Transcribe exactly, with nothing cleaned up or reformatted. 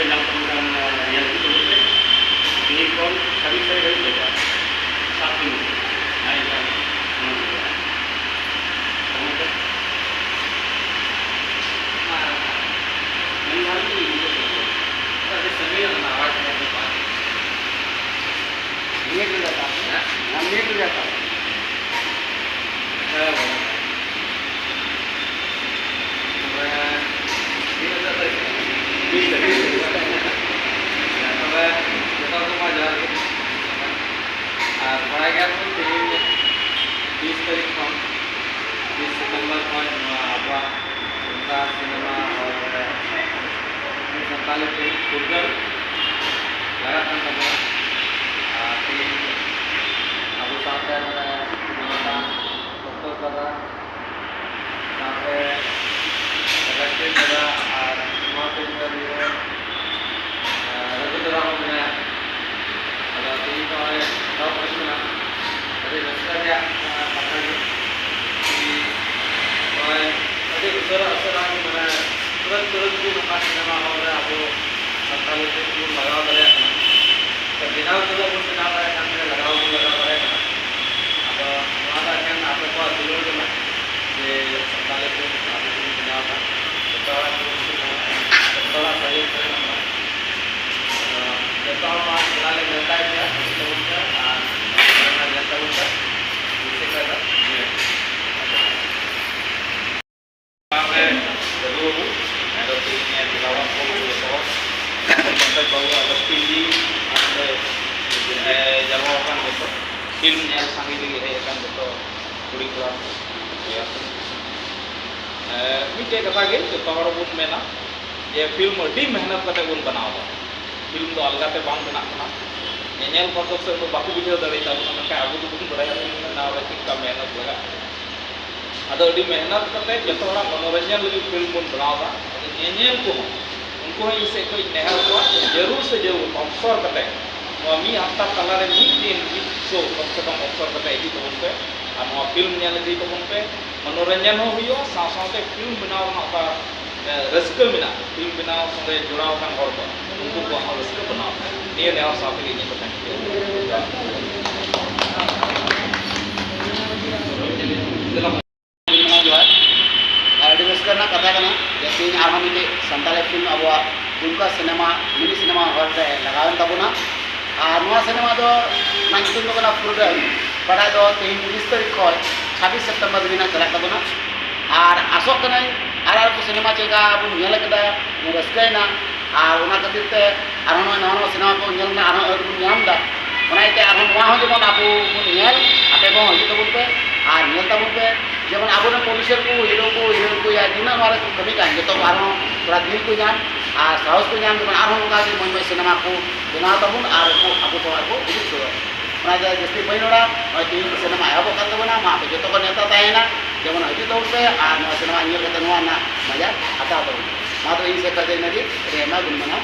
ᱧᱟᱢ ᱠᱟᱱ ᱧᱮᱞ ᱦᱩᱭᱩᱜ ᱠᱟᱱᱟ᱾ ᱛᱮᱦᱮᱧ ᱠᱷᱚᱱ ᱪᱷᱟᱵᱵᱤᱥ ᱛᱟᱹᱨᱤᱠᱷ ᱦᱟᱹᱵᱤᱡ ᱞᱮᱠᱟ ᱥᱟᱛ ᱫᱤᱱ ᱟᱭ ᱠᱟᱱ ᱚᱱᱟ ᱠᱚ᱾ ᱟᱨ ᱢᱮᱱ ᱫᱷᱟᱨᱟ ᱫᱚ ᱤᱧ ᱫᱚ ᱟᱹᱰᱤ ᱥᱟᱺᱜᱤᱧ ᱨᱮᱱᱟᱜ ᱟᱣᱟᱡᱽ ᱠᱟᱱᱟ, ᱵᱟᱝ? ᱱᱮᱴ ᱨᱮ ᱡᱟᱛᱟ᱾ ᱦᱮᱸ? ᱟᱢ ᱱᱮᱴ ᱨᱮ ᱡᱟᱛᱟ᱾ ᱦᱮᱸ, ᱵᱟᱵᱟ᱾ ᱛᱚᱵᱮ, ᱛᱤᱱᱟᱹᱜ ᱴᱟ ᱛᱟᱹᱨᱤᱠᱷ? ᱵᱤᱥ ᱛᱟᱹᱨᱤᱠᱷ᱾ ᱦᱮᱸ, ᱛᱚᱵᱮ, ᱡᱚᱛᱚ ᱠᱚᱢᱟ ᱡᱚᱦᱟᱨ ᱜᱮ᱾ ᱟᱨ ᱵᱟᱲᱟᱭ ᱜᱮᱭᱟ ᱵᱚᱱ, ᱛᱮᱦᱮᱧ ᱵᱤᱥ ᱛᱟᱹᱨᱤᱠᱷ ᱠᱷᱚᱱ, ᱵᱤᱥ ᱥᱤᱛᱚᱢᱵᱚᱨ ᱠᱷᱚᱱ ᱱᱚᱣᱟ ᱟᱵᱚᱣᱟᱜ ᱥᱟᱱᱛᱟᱲ ᱥᱤᱱᱮᱢᱟ ᱦᱚᱞ ᱨᱮ ᱥᱟᱱᱛᱟᱲᱤ ᱯᱷᱤᱞᱢ ᱯᱷᱩᱨᱜᱟᱹᱞ ᱞᱟᱜᱟᱜ ᱠᱟᱱ ᱛᱟᱵᱚᱱᱟ᱾ ᱟᱨ ᱛᱮᱦᱮᱧ ᱟᱵᱚ ᱥᱟᱶᱛᱮ ᱱᱚᱰᱮ ᱢᱟᱱᱚᱛᱟᱱ ᱰᱚᱠᱴᱚᱨ ᱫᱟᱫᱟ, ᱥᱟᱶᱛᱮ ᱨᱟᱠᱮᱥ ᱫᱟᱫᱟ ᱟᱨ ᱱᱚᱣᱟ ᱯᱷᱤᱞᱢ ᱨᱮ ᱱᱤᱭᱟᱹ, ᱟᱨ ᱨᱟᱹᱜᱷᱩ ᱫᱟᱫᱟ ᱦᱚᱸ ᱢᱮᱱᱟᱭᱟ᱾ ᱟᱫᱚ ᱛᱮᱦᱮᱧ ᱱᱚᱜᱼᱚᱭ ᱮᱛᱚᱦᱚᱵ ᱦᱩᱭᱩᱜ ᱠᱟᱱᱟ᱾ ᱟᱹᱰᱤ ᱨᱟᱹᱥᱠᱟᱹ ᱨᱮᱭᱟᱜ, ᱟᱨ, ᱠᱟᱛᱷᱟ ᱜᱮ᱾ ᱠᱤ ᱱᱚᱜᱼᱚᱭ ᱟᱹᱰᱤ ᱩᱥᱟᱹᱨᱟ ᱩᱥᱟᱹᱨᱟ ᱜᱮ, ᱢᱟᱱᱮ, ᱛᱩᱨᱟᱹᱛ ᱛᱩᱨᱟᱹᱛ ᱜᱮ ᱱᱚᱝᱠᱟ ᱥᱤᱱᱮᱢᱟ ᱦᱚᱞ ᱨᱮ ᱟᱵᱚ ᱥᱟᱱᱛᱟᱲᱤ ᱯᱷᱤᱞᱢ ᱵᱚᱱ ᱞᱟᱜᱟᱣ ᱫᱟᱲᱮᱭᱟᱜ ᱠᱟᱱᱟ᱾ ᱛᱚ ᱵᱮᱱᱟᱣ ᱛᱮᱫᱚ ᱵᱚᱱ ᱵᱮᱱᱟᱣ ᱫᱟᱲᱮᱭᱟᱜ ᱠᱟᱱ ᱜᱮᱭᱟ, ᱞᱟᱜᱟᱣ ᱦᱚᱸᱵᱚᱱ ᱞᱟᱜᱟᱣ ᱫᱟᱲᱮᱭᱟᱜ ᱠᱟᱱᱟ᱾ ᱟᱫᱚ ᱱᱚᱣᱟ ᱫᱚ ᱮᱠᱮᱱ ᱟᱯᱮ ᱠᱚᱣᱟᱜ ᱫᱩᱞᱟᱹᱲ ᱠᱟᱱᱟ ᱡᱮ ᱥᱟᱱᱛᱟᱲᱤ ᱯᱷᱤᱞᱢ ᱟᱵᱚ ᱵᱚᱱ ᱵᱮᱱᱟᱣ ᱮᱫᱟ᱾ ᱡᱚᱛᱚ ᱦᱚᱲᱟᱜ ᱠᱩᱨᱩᱢᱩᱴᱩ ᱠᱟᱱᱟ, ᱡᱚᱛᱚ ᱦᱚᱲᱟᱜ ᱥᱟᱹᱦᱤ ᱥᱟᱹᱦᱤ ᱠᱟᱱᱟ᱾ ᱟᱫᱚ ᱡᱚᱛᱚ ᱦᱚᱲ ᱱᱚᱣᱟ ᱠᱷᱮᱞᱟ ᱞᱮ ᱱᱮᱣᱛᱟᱭᱮᱫ ᱯᱮᱭᱟ, ᱦᱤᱡᱩᱜ ᱛᱟᱵᱚᱱ ᱯᱮ ᱟᱨ ᱱᱚᱣᱟ ᱧᱮᱞ ᱛᱟᱵᱚᱱ ᱯᱮ᱾ ᱵᱮᱥᱤ ᱠᱷᱟᱡ ᱫᱚ ᱱᱤᱭᱟᱹ᱾ ᱵᱟᱝ ᱨᱮ ᱨᱟᱹᱜᱷᱩ ᱵᱟᱹᱵᱩ, ᱟᱫᱚ ᱛᱮᱦᱮᱧ ᱮ ᱵᱮᱱᱟᱣᱟ ᱠᱚ ᱡᱚᱛᱚ ᱦᱚᱲ᱾ ᱯᱚᱝᱠᱚᱡᱽ ᱵᱟᱹᱵᱩ, ᱟᱫᱚ ᱯᱤᱞᱤ, ᱟᱨ ᱱᱚᱰᱮ, ᱮ, ᱡᱟᱨᱣᱟ ᱟᱠᱟᱱ ᱡᱚᱛᱚ ᱯᱷᱤᱞᱢ ᱧᱮᱞ ᱥᱟᱸᱜᱮ ᱞᱟᱹᱜᱤᱫ ᱦᱮᱡ ᱟᱠᱟᱱ ᱡᱚᱛᱚ ᱠᱩᱲᱤ ᱠᱚᱲᱟ ᱠᱚ, ᱵᱚᱭᱦᱟ ᱠᱚ᱾ ᱮ, ᱢᱤᱫᱴᱮᱡ ᱠᱟᱛᱷᱟ ᱜᱮ ᱡᱚᱛᱚ ᱦᱚᱲ ᱵᱚᱱ ᱢᱮᱱᱟ ᱡᱮ ᱯᱷᱤᱞᱢ ᱟᱹᱰᱤ ᱢᱮᱦᱱᱚᱛ ᱠᱟᱛᱮ ᱵᱚᱱ ᱵᱮᱱᱟᱣ ᱮᱫᱟ᱾ ᱯᱷᱤᱞᱢ ᱫᱚ ᱟᱞᱜᱟ ᱛᱮ ᱵᱟᱝ ᱵᱮᱱᱟᱜ ᱠᱟᱱᱟ᱾ ᱧᱮᱧᱮᱞ ᱯᱟᱴᱷᱚᱠ ᱥᱮ ᱩᱱᱟᱹᱜ ᱵᱟᱠᱚ ᱵᱩᱡᱷᱟᱹᱣ ᱫᱟᱲᱮᱭᱟᱜ ᱛᱟᱵᱚᱱᱟ, ᱢᱮᱱᱠᱷᱟᱱ ᱟᱵᱚ ᱫᱚᱵᱚᱱ ᱵᱟᱲᱟᱭᱟ ᱯᱷᱤᱞᱢ ᱵᱮᱱᱟᱣ ᱨᱮ ᱪᱮᱫ ᱞᱮᱠᱟ ᱢᱮᱦᱱᱚᱛ ᱞᱟᱜᱟᱜᱼᱟ᱾ ᱟᱫᱚ ᱟᱹᱰᱤ ᱢᱮᱦᱱᱚᱛ ᱠᱟᱛᱮ ᱡᱚᱛᱚ ᱦᱚᱲᱟᱜ ᱢᱚᱱᱳᱨᱚᱧᱡᱚᱱ ᱞᱟᱹᱜᱤᱫ ᱯᱷᱤᱞᱢ ᱵᱚᱱ ᱵᱮᱱᱟᱣ ᱮᱫᱟ᱾ ᱟᱫᱚ ᱧᱮᱧᱮᱞ ᱠᱚᱦᱚᱸ ᱩᱱᱠᱩ ᱦᱚᱸ ᱤᱧ ᱥᱮᱫ ᱠᱷᱚᱱ ᱤᱧ ᱱᱮᱦᱚᱨ ᱠᱚᱣᱟ, ᱡᱟᱹᱨᱩᱲ ᱥᱮ ᱡᱟᱹᱨᱩᱲ ᱚᱵᱥᱚᱨ ᱠᱟᱛᱮ ᱱᱚᱣᱟ ᱢᱤᱫ ᱦᱟᱯᱛᱟ ᱛᱟᱞᱟᱨᱮ ᱢᱤᱫ ᱫᱤᱱ ᱢᱤᱫ ᱥᱳ ᱠᱚᱢ ᱥᱮ ᱠᱚᱢ ᱚᱵᱥᱚᱨ ᱠᱟᱛᱮ ᱦᱤᱡᱩᱜ ᱛᱟᱵᱚᱱ ᱯᱮ ᱟᱨ ᱱᱚᱣᱟ ᱯᱷᱤᱞᱢ ᱧᱮᱞ ᱤᱫᱤ ᱛᱟᱵᱚᱱ ᱯᱮ᱾ ᱢᱚᱱᱳᱨᱚᱧᱡᱚᱱ ᱦᱚᱸ ᱦᱩᱭᱩᱜᱼᱟ, ᱥᱟᱶ ᱥᱟᱶᱛᱮ ᱯᱷᱤᱞᱢ ᱵᱮᱱᱟᱣ ᱨᱮᱱᱟᱜ ᱚᱠᱟ, ᱮ, ᱨᱟᱹᱥᱠᱟᱹ ᱢᱮᱱᱟᱜᱼᱟ, ᱯᱷᱤᱞᱢ ᱵᱮᱱᱟᱣ ᱨᱮ ᱡᱚᱲᱟᱣ ᱟᱠᱟᱱ ᱦᱚᱲ ᱠᱚ, ᱩᱱᱠᱩ ᱠᱚᱣᱟᱜ ᱦᱚᱸ ᱨᱟᱹᱥᱠᱟᱹ ᱵᱮᱱᱟᱣ ᱯᱮ᱾ ᱱᱤᱭᱟᱹ ᱱᱮᱦᱚᱨ ᱥᱟᱶ ᱛᱮᱜᱮ ᱤᱧ ᱫᱚ ᱛᱟᱦᱮᱸ ᱦᱚᱪᱚᱭᱟ᱾ ᱡᱚᱦᱟᱨ᱾ ᱟᱨ ᱟᱹᱰᱤ ᱨᱟᱹᱥᱠᱟᱹ ᱨᱮᱱᱟᱜ ᱠᱟᱛᱷᱟ ᱠᱟᱱᱟ ᱡᱮ ᱛᱮᱦᱮᱧ ᱟᱨᱦᱚᱸ ᱢᱤᱫᱴᱮᱡ ᱥᱟᱱᱛᱟᱲᱤ ᱯᱷᱤᱞᱢ ᱟᱵᱚᱣᱟᱜ ᱫᱩᱢᱠᱟ ᱥᱤᱱᱮᱢᱟ, ᱢᱤᱱᱤ ᱥᱤᱱᱮᱢᱟ ᱦᱚᱞ ᱨᱮ ᱞᱟᱜᱟᱣᱮᱱ ᱛᱟᱵᱚᱱᱟ᱾ ᱟᱨ ᱱᱚᱣᱟ ᱥᱤᱱᱮᱢᱟ ᱫᱚ, ᱚᱱᱟ ᱧᱩᱛᱩᱢ ᱫᱚ ᱠᱟᱱᱟ ᱯᱷᱩᱨᱜᱟᱹᱞ᱾ ᱵᱟᱰᱟᱭ ᱫᱚ ᱛᱮᱦᱮᱧ ᱛᱤᱨᱤᱥ ᱛᱟᱹᱨᱤᱠᱷ ᱠᱷᱚᱱ ᱪᱷᱟᱵᱵᱤᱥ ᱥᱮᱯᱴᱮᱢᱵᱚᱨ ᱫᱷᱟᱹᱵᱤᱡ ᱱᱟᱜ ᱪᱟᱞᱟᱜ ᱛᱟᱵᱚᱱᱟ᱾ ᱟᱨ ᱟᱥᱚᱜ ᱠᱟᱹᱱᱟᱹᱧ ᱟᱨ ᱟᱨ ᱠᱚ ᱥᱤᱱᱮᱢᱟ ᱪᱮᱫ ᱞᱮᱠᱟ ᱵᱚᱱ ᱧᱮᱞ ᱠᱮᱫᱟ, ᱵᱚᱱ ᱨᱟᱹᱥᱠᱟᱹᱭᱮᱱᱟ᱾ ᱟᱨ ᱚᱱᱟ ᱠᱷᱟᱹᱛᱤᱨ ᱛᱮ ᱟᱨᱦᱚᱸ ᱱᱚᱜᱼᱚᱭ ᱱᱟᱣᱟ ᱱᱟᱣᱟ ᱥᱤᱱᱮᱢᱟ ᱠᱚ ᱧᱮᱞ ᱨᱮᱱᱟᱜ ᱟᱨᱦᱚᱸ ᱟᱹᱲ ᱵᱚᱱ ᱧᱟᱢ ᱮᱫᱟ᱾ ᱚᱱᱟ ᱤᱭᱟᱹᱛᱮ ᱟᱨᱦᱚᱸ ᱱᱚᱣᱟ ᱦᱚᱸ ᱡᱮᱢᱚᱱ ᱟᱵᱚ ᱵᱚᱱ ᱧᱮᱞ, ᱟᱯᱮ ᱠᱚᱦᱚᱸ ᱦᱤᱡᱩᱜ ᱛᱟᱵᱚᱱ ᱯᱮ ᱟᱨ ᱧᱮᱞ ᱛᱟᱵᱚᱱ ᱯᱮ᱾ ᱡᱮᱢᱚᱱ ᱟᱵᱚᱨᱮᱱ ᱯᱨᱚᱰᱭᱩᱥᱟᱨ ᱠᱚ, ᱦᱤᱨᱳ ᱠᱚ, ᱦᱤᱨᱳᱭᱤᱱ ᱠᱚ, ᱭᱟ ᱛᱤᱱᱟᱹᱜ ᱱᱚᱣᱟ ᱨᱮ ᱠᱟᱹᱢᱤ ᱠᱟᱱ, ᱡᱚᱛᱚ ᱠᱚ ᱟᱨᱦᱚᱸ ᱛᱷᱚᱲᱟ ᱫᱤᱞ ᱠᱚ ᱧᱟᱢ ᱟᱨ ᱥᱟᱦᱚᱥ ᱠᱚ ᱧᱟᱢ, ᱡᱮᱢᱚᱱ ᱟᱨᱦᱚᱸ ᱚᱱᱠᱟ ᱜᱮ ᱢᱚᱡᱽ ᱢᱚᱡᱽ ᱥᱤᱱᱮᱢᱟ ᱠᱚ ᱵᱮᱱᱟᱣ ᱛᱟᱵᱚᱱ ᱟᱨ ᱠᱚ ᱟᱵᱚ ᱴᱚᱞᱟ ᱨᱮᱠᱚ ᱩᱫᱩᱜ ᱥᱚᱫᱚᱨ᱾ ᱚᱱᱟᱛᱮ ᱡᱟᱹᱥᱛᱤ ᱵᱟᱹᱧ ᱨᱚᱲᱟ, ᱱᱚᱜᱼᱚᱭ ᱛᱮᱦᱮᱧ ᱥᱤᱱᱮᱢᱟ ᱮᱦᱚᱵᱚᱜ ᱠᱟᱱ ᱛᱟᱵᱚᱱᱟ᱾ ᱢᱟ ᱟᱯᱮ ᱡᱚᱛᱚ ᱠᱚ ᱱᱮᱣᱛᱟ ᱛᱟᱦᱮᱸᱭᱮᱱᱟ, ᱡᱮᱢᱚᱱ ᱦᱤᱡᱩᱜ ᱛᱟᱵᱚᱱ ᱯᱮ ᱟᱨ ᱱᱚᱣᱟ ᱥᱤᱱᱮᱢᱟ ᱧᱮᱞ ᱠᱟᱛᱮ ᱱᱚᱣᱟ ᱨᱮᱱᱟᱜ ᱢᱟᱡᱟ ᱦᱟᱛᱟᱣ ᱛᱟᱵᱚᱱ ᱯᱮ᱾ ᱢᱟ ᱛᱚᱵᱮ ᱤᱧ ᱥᱮᱫ ᱠᱷᱚᱱ ᱫᱚ ᱤᱱᱟᱹᱜᱮ, ᱟᱹᱰᱤ ᱟᱭᱢᱟ ᱜᱩᱱ ᱢᱟᱱᱟᱣ᱾